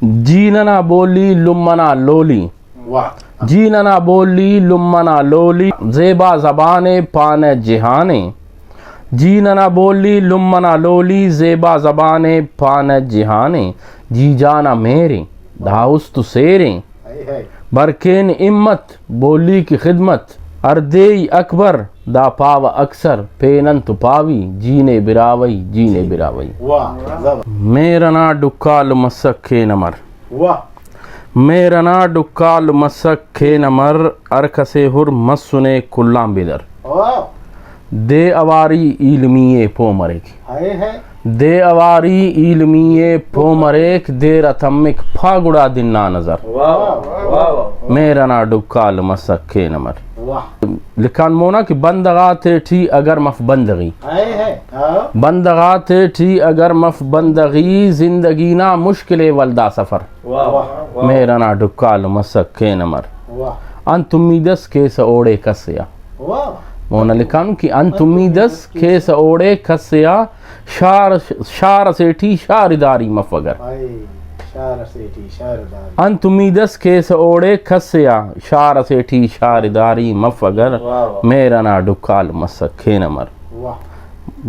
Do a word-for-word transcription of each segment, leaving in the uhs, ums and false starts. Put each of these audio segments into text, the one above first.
جی ننا بولی لمہ نا لولی۔ واہ۔ جی ننا بولی لمہ نا لولی، زیبا زبان ءِ پانہ جہان ءِ۔ جی ننا بولی لمہ نا لولی، زیبا زبان ءِ پانہ جہان ءِ۔ جی جان آ مہر ءِ، دا است و سیر ءِ۔ ہائے ہائے۔ برکین ہمت، بولی کی خدمت، ہر دے ای اکبر، دا پاوہ اکثر، پین انت و پاوی، جی نے براوئی، جی نے براوئی۔ واہ، زبر۔ مہر ئنا ڈکال مسک کین امر۔ واہ۔ مہر ئنا ڈکال مسک کین امر، ہر کسے ہر مسنے کل آن بدر۔ واہ۔ دے اواری ایلمی ءِ پہہ مریک۔ ہائے ہائے۔ دے اواری ایلمی ءِ پہہ مریک، دیر آ تمک پا گڑا دن نا نظر۔ واہ، واہ، واہ، واہ۔ مہر ئنا ڈکال مسک کین امر۔ واہ۔ لکھان مونا کہ بندغ آتیٹی اگر مف بندغی۔ ہائے ہائے، ہاں۔ بندغ آتیٹی اگر مف بندغی، زندگی نا مشکل ءِ ولدا سفر۔ واہ، واہ، واہ۔ مہر ئنا ڈکال مسک کین امر۔ واہ۔ انت امید اس کیسہ اوڑے کس ءِ آ۔ واہ۔ مونا لکھانو کہ انت امید اس کیسہ اوڑے کس ءِ آ، شار، شار اسیٹی شارداری مفگر۔ ہائے، شار اسیٹی شارداری۔ انت امید اس کیسہ اوڑے کس ءِ آ، شار اسیٹی شارداری مفگر۔ واہ، واہ۔ مہر ئنا ڈکال مسک کین امر۔ واہ۔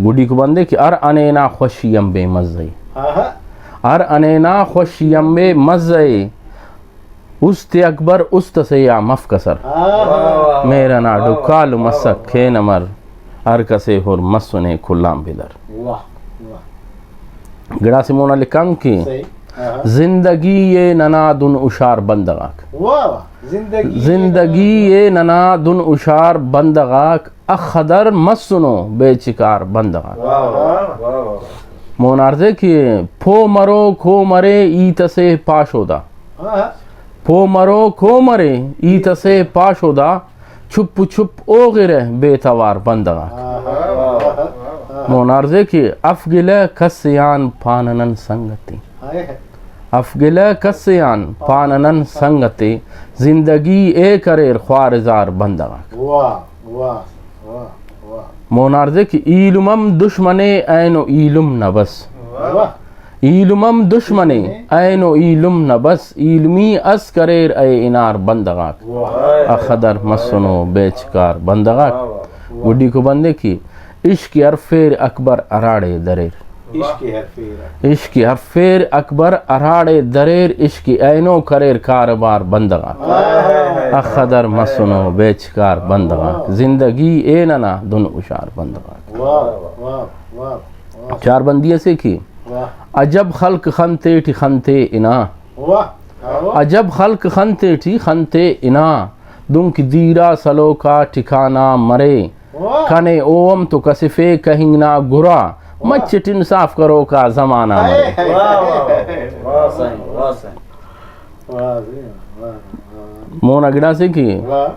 گڈیکو بندے کہ ہر ہنینا خوشی ہم بے مزہ ءِ۔ آہا۔ ہر ہنینا خوشی ہم بے مزہ ءِ۔ است اکبر است اسے آ مف کسر۔ آہا۔ مہر ئنا ڈکال مسک کین امر، ہر کسے ہر مسنے کل آن بدر۔ واہ، واہ۔ گڑاسے مونا لکھانو کہ صحیح۔ آہا۔ زندگی ءِ ننا دن ہشار بندغ آک۔ واہ، واہ۔ زندگی ءِ زندگی ءِ ننا دن ہشار بندغ آک، اخدر مسنو بے چکار بندغ آک۔ واہ، واہ، واہ، واہ۔ مونا عرض ءِ کہ پہہ مرو کو مرے ہیت اسے پاش اودا۔ ہاں۔ پہہ مرو کو مرے ہیت اسے پاش اودا، چپ چپ اوغرہ بے توار بندغ آک۔ ہاں، ہاں، ہاں، ہاں۔ مونا عرض ءِ کہ اف گلہ کس آن پانہ نن سنگتے۔ ہائے ہائے۔ اف گلہ کس آن پانہ نن سنگتے، زندگی ءِ کریر خوارزار بندغ آک۔ واہ، واہ، واہ، واہ۔ مونا عرض ءِ کہ ایلم ہم دشمنے اینو ایلم نہ بس۔ واہ۔ ایلم ہم دشمنے اینو ایلم نہ بس، ایلمی اس کریر اے انار بندغ آک۔ واہ۔ اخدر مسنو بے چکار بندغ آک۔ واہ، واہ۔ گڈیکو بندے کہ عشق ہرفیر اکبر ہراڑے دریر۔ عشق ہرفیر۔ عشق ہرفیر اکبر ہراڑے دریر، عشق اینو کریر کاروبار بندغ آک۔ ہائے ہائے۔ اخدر مسنو بے چکار بندغ آک۔ زندگی ءِ ننا دن ہشار بندغ آک۔ واہ، واہ، واہ، واہ۔ چار بندی اسے کہ واہ۔ عجب خلق خن تیٹی خن تے انا۔ واہ۔ عجب خلق خن تیٹی خن تے انا۔ دنکہ دیرا سلوکا ٹھکانہ مرے۔ واہ۔ کنے او ہم تو کسفے کہنگ نا گرا۔ واہ۔ مچٹ انصاف کروکا زمانہ مرے۔ ہائے، ہائے، واہ، واہ، واہ، واہ، سائیں، واہ، سائیں۔ واہ، سائیں، واہ، واہ۔ مونا گڑاسے کہ واہ۔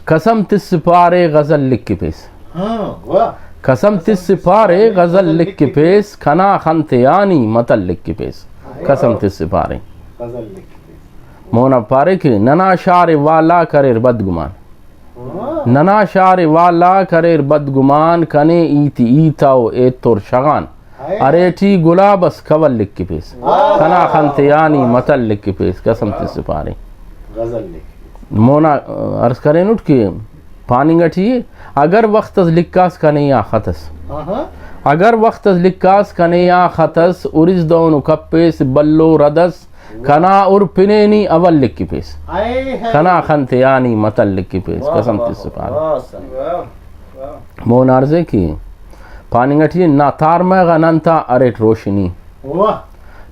قسم تس پارے غزل لکھپیس۔ ہاں، واہ۔ قسم تس پارے غزل لکھپیس، کنا خن تیانی متل لکھپیس۔ ہائے۔ قسم تس پارے۔ غزل لکھپیس۔ مونا پارے کہ ننا شار والا کریر بدگمان۔ واہ۔ ننا شار والا کریر بدگمان، کنے ای تے ہیت آ و ایتور شغان۔ ہائے۔ اریٹی گلاب اس کول لکھپیس۔ واہ۔ کنا خن تیانی متل لکھپیس، قسم تس پارے۔ غزل لکھپیس۔ مونا عرض کرینٹ کہ پاننگ ٹی اگر وخت اس لکھاس کنے آ خط اس۔ آہا۔ اگر وخت اس لکھاس کنے آ خط اس، ارز دہنو کپیس بھلو رد اس، کنا ار پنے نی اول لکھپیس۔ ہائے ہائے۔ کنا خن تیانی متل لکھپیس، واہ، قسم واہ، تس پارے۔ واہ، سائیں۔ واہ، واہ۔ مونا عرض ءِ کہ پاننگ ٹی نا تارمہ غا نن تا اریٹ روشنی۔ واہ۔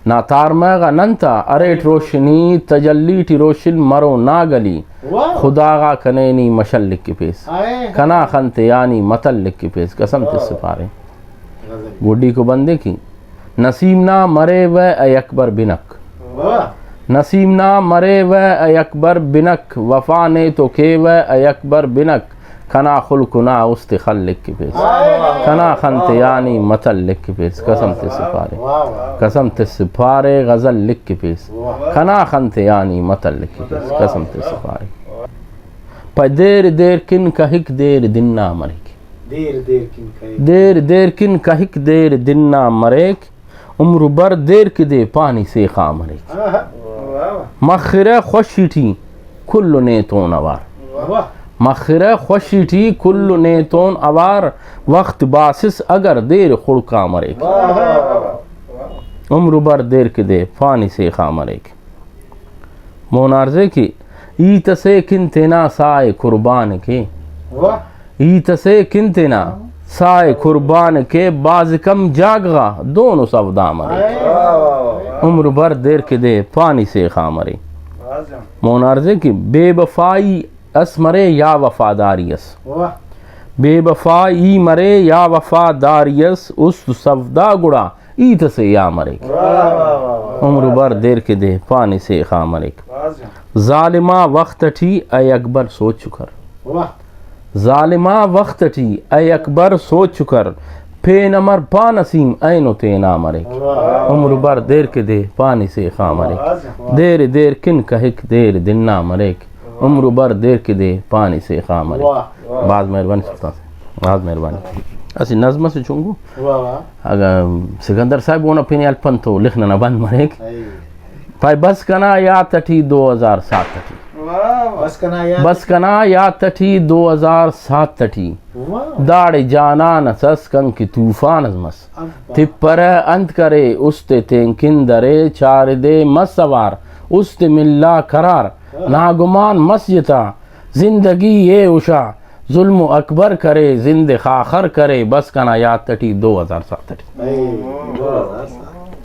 نا تارمہ غا نن تا اریٹ روشنی، تجلی ٹی روشن مرو نا گلی۔ واہ۔ خدا غا کنے نی مشل لکھپیس۔ ہائے ہائے۔ کنا خن تیانی متل لکھپیس، قسم تس پارے۔ غزل۔ گڈیکو بندے کہ نسیم نا مریوہ اے اکبر بنک۔ واہ۔ نسیم نا مریوہ اے اکبر بنک، وفا نے تو کیوہ اے اکبر بنک، کنا خلق نا است خل لکھپیس۔ واہ۔ کنا خن تیانی متل لکھپیس، قسم تس پارے۔ واہ، واہ۔ قسم تس پارے غزل لکھپیس۔ واہ۔ کنا خن تیانی متل لکھپیس، قسم تس پارے۔ پائے دیر دیر کن کہک دیر دن نا مریک۔ دیر دیر کن کہک۔ دیر دیر کن کہک دیر دن نا مریک۔ عمر بر دیر کہ دے پانی سیخا مریک۔ مخرہ خوشی ٹی کل نیتون اوار۔ مخرہ خوشی ٹی کل نیتون اوار، وخت باسس اگر دیر خڑکا مریک۔ عمر بر دیر کہ دے پانی سیخا مریک۔ مونارزے کہ ہیت اسے کن تینا سائے قربان کے۔ واہ۔ ہیت اسے کن تینا سائے قربان کے، باز کم جاگہ غا دونو سودا مرے۔ واہ، واہ، واہ۔ عمر بر دیر کہ دے پانی سیخا مرے۔ واہ جان۔ مونارزے کہ بے وفائی اس مرے یا وفاداری اس۔ واہ۔ بے وفائی مرے یا وفاداری اس، است سودا گڑا ہیت اسے یا مریک۔ واہ، واہ، واہ، واہ۔ عمر بر دیر کہ دے پانی سیخا مریک۔ واہ جان۔ ظالما وخت ٹی اے اکبر سوچ کر۔ واہ۔ ظالما وخت ٹی اے اکبر سوچ کر، پین امر پا نسیم اینو تینا مریک۔ واہ۔ عمر بر دیر کہ دے پانی سیخا مریک۔ واہ جان۔ دیر دیر کن کہک دیر دنا مریک۔ عمر بر دیر کہ دے پانی سیخا مریک۔ واہ۔ بھاز مہربانی سلطان صاحب، بھاز مہربانی۔ اسہ نظم اسے چنگو۔ واہ واہ۔ اگہ سکندر صاحب اونا پن ءِ ہلپن تو لکھ ننا بند مریک۔ اے۔ پائے بس کنا یات اٹی دو ہزار سات اٹی۔ واہ واہ۔ بس کنا یات بس کنا یات اٹی دو ہزار سات اٹی۔ واہ۔ داڑے جانان اس ئس کنکہ طوفان اس مس۔ ابا۔ تپرہ انت کرے، است تینکن درے، چاردے مس اوار، است ملا قرار۔ واہ۔ ناگمان مس جتا، زندگی اے ہشا، ظلم و اکبر کرے، زند خاخر کرے، بس کنا یات اٹی دو ہزار سات اٹی۔ اے، دو ہزار سات۔